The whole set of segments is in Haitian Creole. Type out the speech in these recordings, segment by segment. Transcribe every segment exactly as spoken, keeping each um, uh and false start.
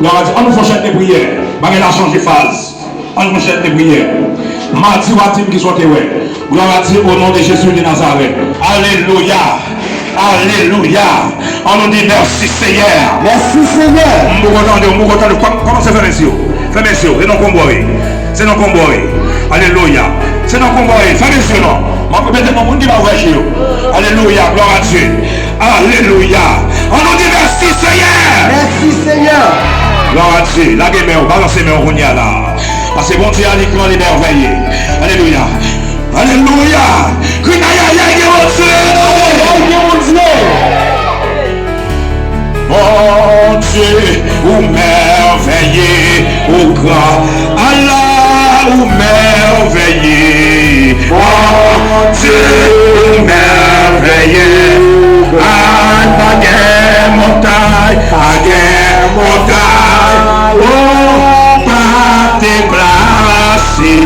Glwa a Dye. Ann nou fè yon chèn de priyè. Bagay la chanje faz. Ann nou fè yon chèn de priyè. Madi w a di m kisa w te wè. Glwa a Dye, o non de Jezi de Nazarèt. Alelouya. Alelouya. Ann nou di mèsi Senyè. Mèsi Senyè. M poko tande w, m poko tande w. Kòm- Kòmanse fèmen zye w. Fèmen zye w. Se nan konbò wi. Se nan konbò wi. Alelouya. Se nan konbò wi. Fèmen zye w non. M ap repete non moun ki pa ouvè je yo. Alelouya. Glwa a Dye. Alelouya. Ann nou di mèsi Senyè. Mèsi Senyè. Glwa a Dye. Lage men w, balanse men w kounye a la. Paske Bondye a li gran, li mèvèye. Alelouya. Alelouya. Kri ayayay gen Bondye. Ayayay gen Bondye. Bondye, ou mèvèye, ou gran. Allah, ou mèvèye. Bondye, ou mèvèye. Ay, pa gen montay, pa gen montay. Ou pa deplase,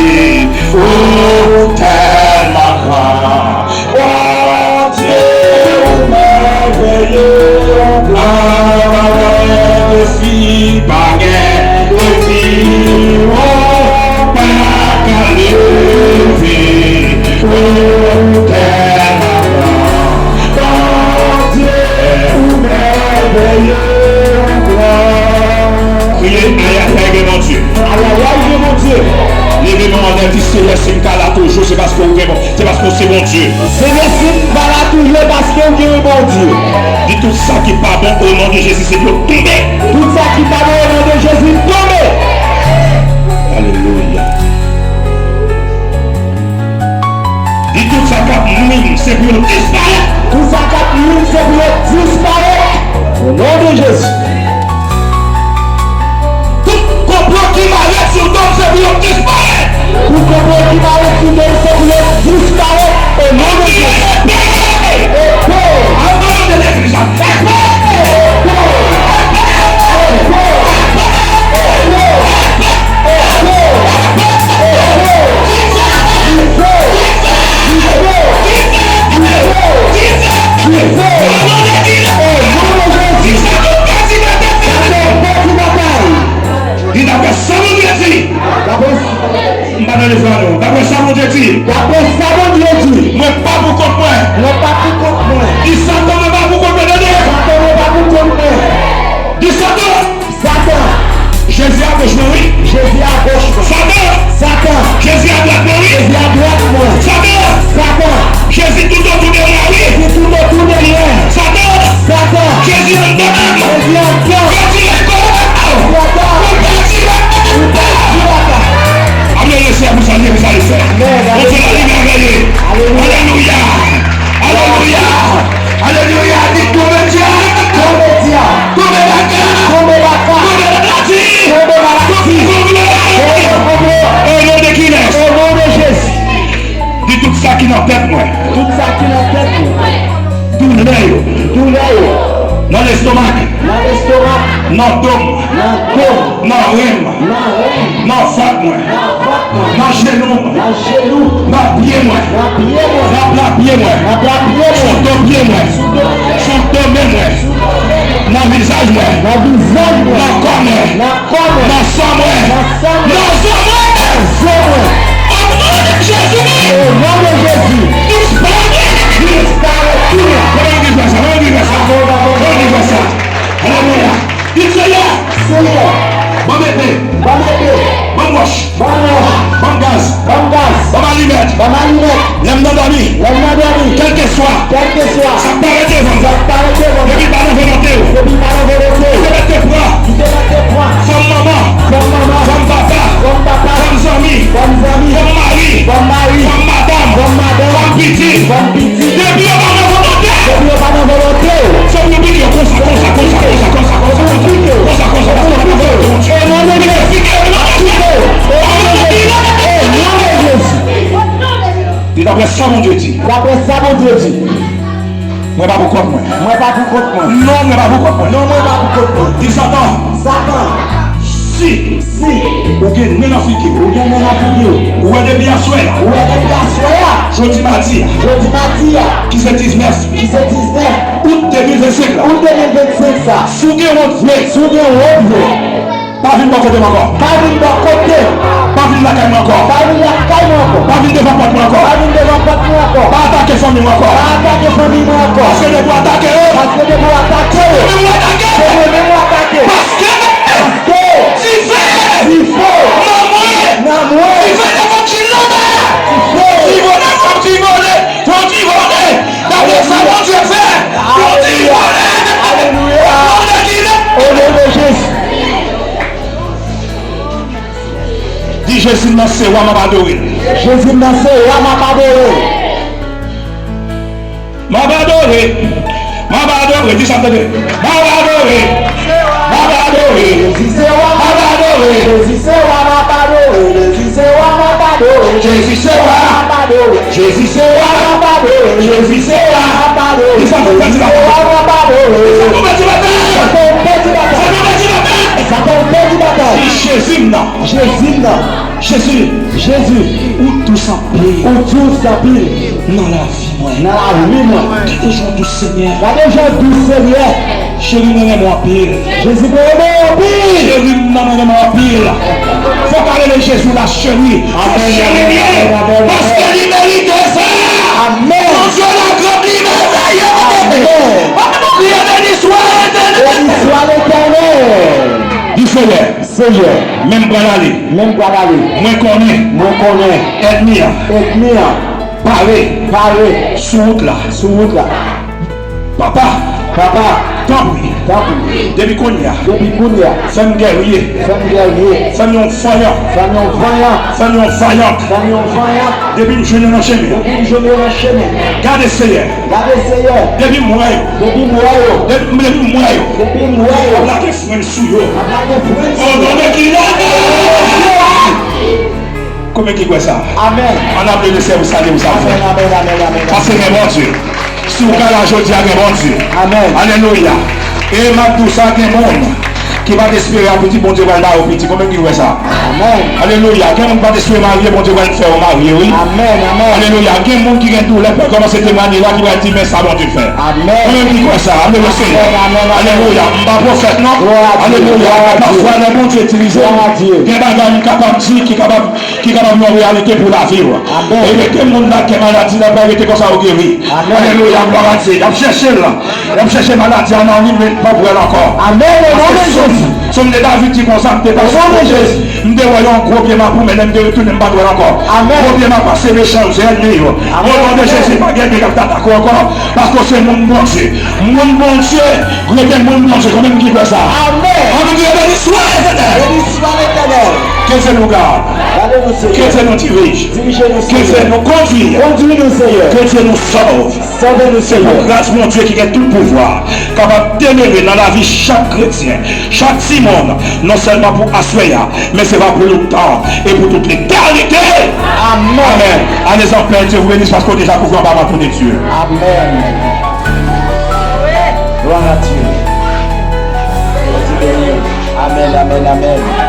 ou tèlman gran. Bondye, ou mèvèye, pa gen defi, pa gen defi, ou pa ka leve, ou tèlman gran. Bondye, ou mèvèye, ou gran. Kriye, ayayay, gen Bondye. Ayayay, gen Bondye. Leve men w anlè, di, Senyè, si m ka la toujou, se paske ou gen bon. Se paske w se Bondye. Senyè, si m pa la toujou, e paske w gen yon Bondye. Di tout sa ki pa bon, o non de Jezi, se pou yo tonbe. Tout sa ki pa bon, o non de Jezi, tonbe. Alelouya. Di tout sa k ap nwi m, se pou yo disparèt. Tout sa k ap nwi m, se pou yo disparèt. O non de Jezi. Tout konplo ki mare sou do m, se pou yo disparèt. Tout konplo ki mare sou do m, se pou yo disparèt. O non de Jezi. Epe! Epe! Abandone legliz la. Epe! Epe! Epe! Di daprè sa Bondye di. M pa tande fwa non. Daprè sa Bondye di. Daprè sa Bondye di. Mwen pa pou kont mwen. Mwen pa pou kont mwen. Di Satan, mwen pa pou kont mwen, tande. Satan, mwen pa pou kont mwen. Di Satan. Satan. Jezi agoch mwen wi. Jezi agoch mwen. Satan. Satan. Jezi adwat mwen wi. Jezi adwat mwen. Satan. Satan. Jezi toutotou de mwen wi. Jezi toutotou de mwen. Satan. Satan. Jezi anndan m. Jezi anndan m. Retire kò. Satan. Ou pèdi la. Ou pèdi la. Aplode Senyè pou sa, pou sa li fè. Amèn. Bondye la li mèvèye. Alelouya. Alelouya. Alelouya. Alelouya. Di tonbe dyab. Tonbe dyab. Tonbe baka. Tonbe baka. Tonbe maladi. Tonbe maladi. Tonbe konplo. Tonbe konplo. O non de kilès? O non de Jezi. Di tout sa ki nan tèt mwen. Tout sa ki nan tèt mwen. Doulè yo. Doulè yo. Nan lestomak. Nan lestomak. Nan do m. Nan do m. Nan ren m. Nan ren m. Nan vant mwen. Nan vant mwen. Nan jenou m. Nan jenou m. Nan pye mwen. Nan pye mwen. Nan pla pye mwen. Nan pla pye mwen. Sou do pye mwen. Sou do mwen. Sou do men mwen. Sou do men mwen. Nan vizaj mwen. Nan vizaj mwen. Nan kò mwen. Nan kò mwen. Nan san mwen. Nan san mwen. Nan zo mwen. Nan zo mwen. O non de Jezi. O non de Jezi. Disparèt. Disparèt. Kounya. Kòman nou vin fè sa? Kòman nou vin fè sa? Kòman nou vin fè sa? Alelouya. Di Senyè. Senyè. Ban m epe. Ban m epe. Ban m wòch. Ban m wòch. Ban m gaz. Ban m gaz. Ban m alimèt. Ban m alimèt. Lè m nan dòmi. Lè m nan dòmi. Kèlkeswa. Kèlkeswa. Sa k parèt devan m. Sa k parèt devan m. Depi l pa nan volonte w. Depi l pa nan volonte w. Ou te mèt te pran. Ou te mèt te pran. Fòm manman. Fòm manman. Fòm papa. Fòm papa. Fòm zanmi. Fòm zanmi. Fòm mari. Fòm mari. Fòm madanm. Fòm madanm. Fòm pitit. Fòm pitit. Depi yo pa nan volonte. Depi yo pa nan volonte w. Se pou yo pike w konsa, konsa, konsa. Konsa, konsa, konsa, konsa. Konsa, konsa, konsa. O non de Jezi. Pike w nan volonte. O non de Jezi. Di daprè sa Bondye di. Daprè sa Bondye di. Mwen pa pou kont mwen. Mwen pa pou kont mwen. Non, mwen pa pou kont mwen. Non, mwen pa pou kont mwen. Di Satan. Satan. Si. Si. Ou gen nen nan figi w. Ou gen nen nan figi w. Ou wè depi aswè a. Ou wè depi aswè a. Jodi madi a. Jodi madi a. Ki se diznèf. Ki se diznèf. Out de mil vennsenk la. Out de mil vennsenk sa. Si w gen wont vre. Si w gen wont vre. Pa vin bò kote m ankò. Pa vin bò kote m. Pa vin lakay mwen ankò. Pa vin lakay mwen ankò. Pa vin devan pòt mwen ankò. Pa vin devan pòt mwen ankò. Pa atake fanmi mwen ankò. Pa atake fanmi mwen ankò. Paske depi w atake yo, paske depi w atake yo, se mwen menm w atake. Se mwen menm w atake. Paske, paske, dife, dife, nan mwen, nan mwen, dife levanjil nan mwen. Dife. Divole, divole, divole. Gade sa Bondye fè. Divole. Alelouya. Divole ki lè. O non de Jezi. Di, Jezi m nan se wa, m ap adore l. Jezi m nan se wa, m ap adore l. M ap adore. M ap adore. Di sa m tande. M ap adore. M ap adore. Jezi se wa, m ap adore. Jezi se wa, m ap adore. Jezi se wa, m ap adore. Jezi se wa, m ap adore. Jezi se wa, m ap adore. Jezi se wa, m ap adore. Jezi se wa, m ap adore. Sa pou pèdi batay. Sa pou pèdi batay. Sa pou pèdi batay. Sa pou pèdi batay. Di, Jezi m nan. Jezi m nan. Jezi. Jezi. Ou dous anpil. Ou dous anpil. Nan lavi mwen. Nan lavi mwen. Gade jan w dous, Senyè. Gade jan w dous, Senyè. Cheri, mwen renmen w anpil. Jezi, mwen renmen w anpil. Cheri, m nan, mwen renmen w anpil. Fò w ka rele Jezi la, cheri. Amèn, cheri, amèn, amèn, amèn, paske amèn. Li merite sa. Amèn. Bondye la grande, li mèvèye. Amèn. Beni swa Letènèl. Beni swa Letènèl. Di, Senyè. Senyè. Men m pral ale. Men m pral ale. Mwen konnen. Mwen konnen. Ènmi an. Ènmi an. Pare. Pare. Sou wout la. Sou wout la. Papa. Papa. Tanpri. Tanpri. Depi kounye a. Depi kounye a. Fè m gèrye. Fè m gèrye. Fè m yon vanyan. Fè m yon vanyan. Fè m yon vayant. Fè m yon vayant. Depi m jwenn yo nan chemen. Depi m jwenn yo nan chemen. Gade, Senyè. Gade, Senyè. Depi m wè yo. Depi m wè yo. Depi, depi m wè yo. Depi m wè yo. M ap lage fren sou yo. M ap lage fren sou yo. O non de Kris. Konbyen ki kwè sa? Amèn. Ann aplodi Senyè pou sa li, pou sa l fè. Amèn, amèn, amèn, amèn, amèn. Paske gen Bondye. Si w ka la jodi a, gen Bondye. Amèn. Alelouya. E m ap di w sa, gen moun ki pa t espere a pitit, Bondye pral ba yo pitit. Konbyen ki kwè sa? Amèn. Alelouya. Gen moun ki pa t espere marye, Bondye pral fè yo marye, wi. Amèn, amèn. Alelouya. Gen moun ki gen doulè, pral kòmanse temwanye la, ki pral di, men sa Bondye fè. Amèn. Konbyen ki kwè sa? Aplodi Senyè. Amèn, amèn, amèn. Alelouya. M pa pwofèt, non. Glwa a Dye. Alelouya. Glwa a Dye. Pafwa, lè Bondye itilize m, glwa a Dye, gen bagay m kapab di ki kapab ki kapab yon reyalite pou lavi w. Amèn. E rete moun la ki gen maladi la, pral rete konsa, ou geri. Amèn. Alelouya, glwa a Dye. Y ap chèche l. Y ap chèche maladi a nan li, men pa wè l ankò. Amèn, o non de Jezi. Sòm de David di konsa, m te pase kote, m te wè yon gwo pye mapou, men lè m te retounen, m pa t wè l ankò. Amèn. Gwo pye mapou a se mechan yo, se ènmi yo. Amèn. O non de Jezi, pa gen ènmi k ap atake w ankò, paske w se moun Bondye. Moun Bondye, rete moun Bondye, konbyen ki kwè sa? Amèn. Ann kriye, beni swa Letènèl. Beni swa Letènèl. Que Dieu nous garde. Gade nou, Senyè. Que Dieu nous dirige. Dirije nou, Senyè. Que Dieu nous conduise. Kondui nou, Senyè. Que Dieu nous sauve. Sove nou, Senyè. Pou gras Bondye ki gen tout pouvwa kapab demere nan lavi chak kretyen, chak timoun, non sèlman pou aswè a, men se pa pou lontan e pou tout letènite. Amèn. Amèn. Allez en paix, Dieu vous bénisse, paske w deja kouvri anba manto de Dye. Amèn. Glwa a Dye. Bondye beni w. Amèn, amèn, amèn.